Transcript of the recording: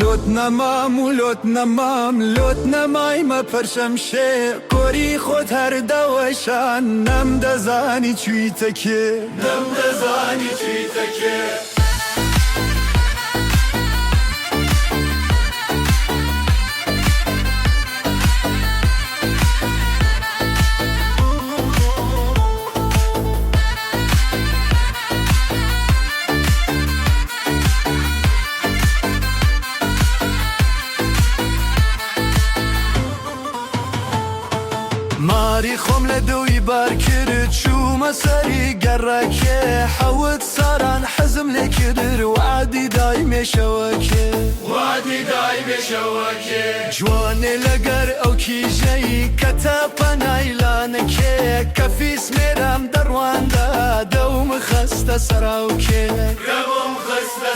لۆت نەمام و لۆت نەمام لۆت نەمایمە پەرشەمشێ کۆری خۆت هەر دەوەشان نەمدەزانی چویتە کێ نەمدەزانی چویتە کێ. ماری خۆم لە دڵی بار کرد چوومە سەری گەڕەکێ حەوت ساران حەزم لێ کرد وعدی دایمێ شەوەکێ وعدی دایمێ شەوەکێ جوانێ لەگەر ئەو کیژەی کەتە پەنای لانەکێ کەفیس مێرام دەڕواندا دەوم خستە سەراوکێ دەوم خستە.